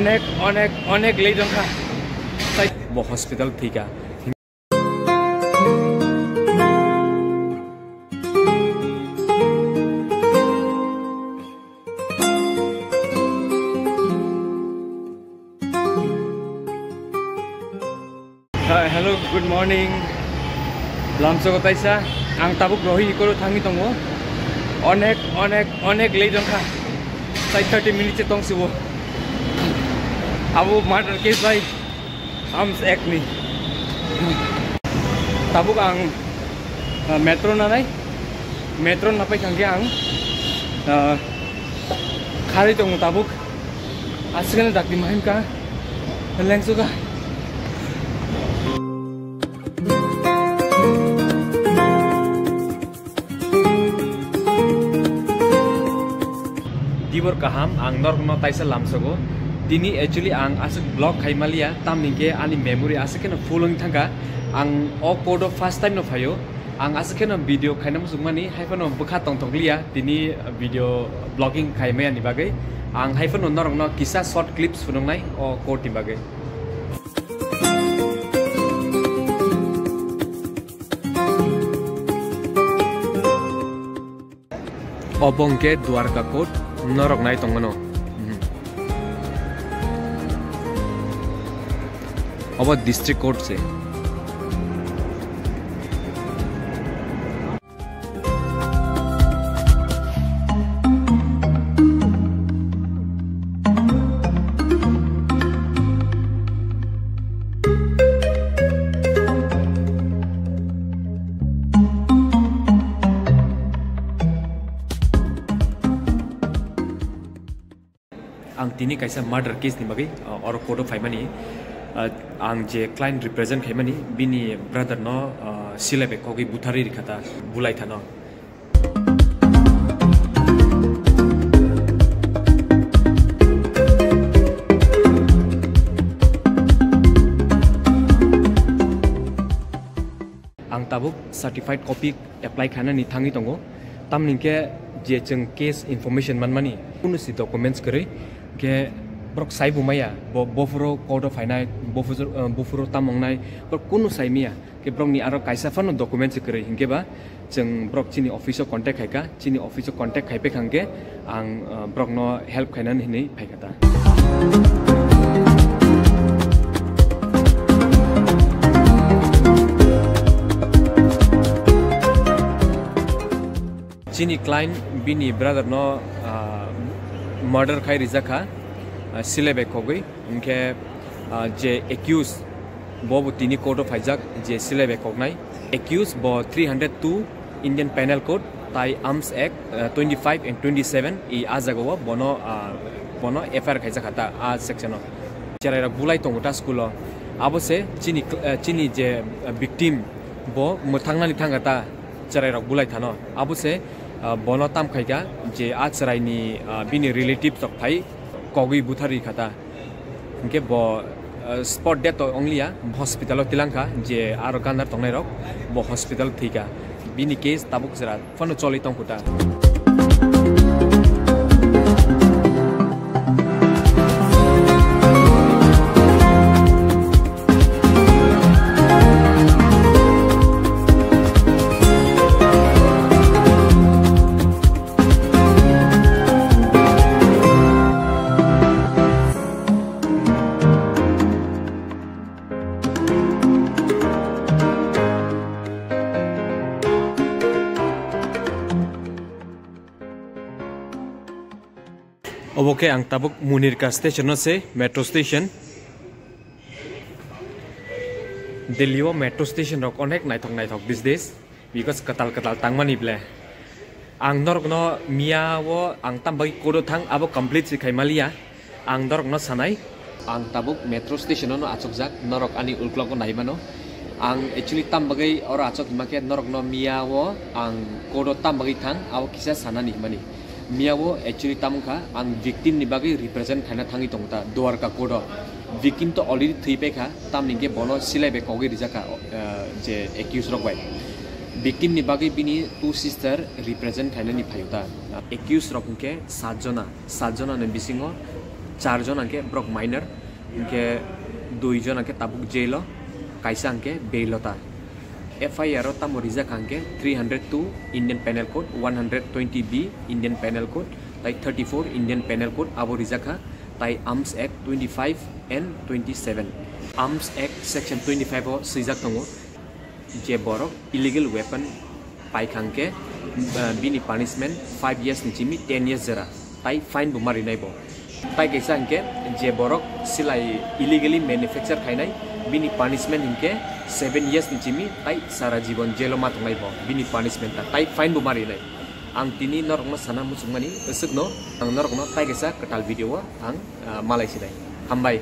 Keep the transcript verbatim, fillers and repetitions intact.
Onek, onek, onek late wngkha. Bo hospital thwikha. Hi, hello, good morning. Lamsogo taisa, ang tabuk Rohini koro thangwi tongo. Onek, onek, onek late wngkha. Sai thirty minutes e tongsibo. Abo murder case bai, arms act ni. Tabuk ang, ah, metro nanai. Metro napai khangkhe ang, ah, kharwi tongo tabuk. Aswkeno dakti mahim ka, lengsuka. Dibor kaham, ang norokno taisa lamsogo. Tini actually ang aswk vlog khai maliya, tamni hwnkhe ani memory aswk kheno full wng thangkha. Ang o court o first time no phaio. Ang aswk kheno video khaina muchungmani, hai phano bwkha tongthokliya tini video vlogging khai maya ni bagwi. Ang hai phano norokno kisa short clips phunuknai o court ni bagwi. Obo hwnkhe Dwarka Court, norok nai tongmano. Mhm. Obo District Court se. Ang tini kaisa murder case ni bagwi, uh, oro court o phaimani, uh, ang je client represent khaimani, bini brother no, uh, silai bai kogwi butharwi rikha ta, bulai thano. Ang tabuk certified copy apply khainani thangwi tongo. Tamni hwnkhe je chwng case information manmani, kunu si documents kwrwi, hwnkhe borok sai bo maya, bo, bophuro court o phainai, bophuro, eh, bophuro tam wngnai, borok kunu sai maya, hwnkhe borokni aro kaisa phano documents kwrwi, hwnkhe ba chwng borok chini office o contact khaikha, chini office o contact khaipai kha hwnkhe ang, eh, borokno help khainani hinwi phaikha ta. Chini client bini brother no, ah, murder khai rijak kha, ah, silai bai kogwi. Hwnkhe, ah, je accused bo bo tini court o phaijak, je silai bai koknai. Accused bo three hundred two Indian Penal Code tai Arms Act, ah, twenty-five and twenty-seven i a jaga o bono, ah, bono F I R khaijak kha ta a section o. Cherai rok bulai tongo ta school o. Abo se chini, ah, chini je, ah, victim bo mwthangnani thangkha ta. Cherai rok bulai thano. Abo se, ah, bono tam khaikha je a cherai ni, ah, bini relative rok phai kogwi butharwi kha ta. Hwnkhe bo, ah, spot death to ongliya, hospital o tilangkha je aro gandar tongnai rok bo hospital thwikha. Bini case tabuk chwra phano choli tongkhu ta. Obo khe ang tabuk Munirka station o se, metro station. Delhi o metro station rok onek naithok naithok these days, because kwtal kwtal tangmani ble. Ang norokno miya o ang tam bagwi court o thang, abo complete se khai maliya. Ang norokno sanai, ang tabuk metro station o no achukjak, norok ani ulklok o nai mano. Ang actually tam bagwi oro achuk hima khe norokno miya o ang court o tam bagwi thang, abo kisa sanani himani. Miya o actually tamo wngkha, ang victim ni bagwi represent khaina thangwi tongo ta Dwarka court o. Victim to already thwi paikha, tamni hwnkhe bono silai bai kogwi rijak kha, eh, je accused rok bai. Victim ni bagwi bini two sister represent khainani phaio ta. Accused rok hwnkhe sat jona, sat jona ni bisingo Char jon hwnkhe borok minor, hwnkhe dui jon hwnkhe tabuk jail o, kaisa hwnkhe bail o ta. F I R o tamo rijak hwnkhe three hundred two Indian Penal Code, one hundred twenty B Indian Penal Code, tai thirty-four Indian Penal Code abo rijak kha, tai Arms Act twenty-five and twenty-seven. Arms Act section twenty-five o swijak tongo, je borok illegal weapon paikha hwnkhe, uh, bini punishment five years ni simi ten years jera, tai fine bo ma rinai bo. Tai kaisa hwnkhe je borok silai illegally manufacture khainai, bini punishment hwnkhe seven years ni simi tai sara jibon jail o ma tongnai bo, bini punishment ta tai fine bo ma rinai. Ang tini norokno sana muchungmani, aswkno ang norokno tai kaisa kwtal video o ang, uh, malai sinai. Hambai.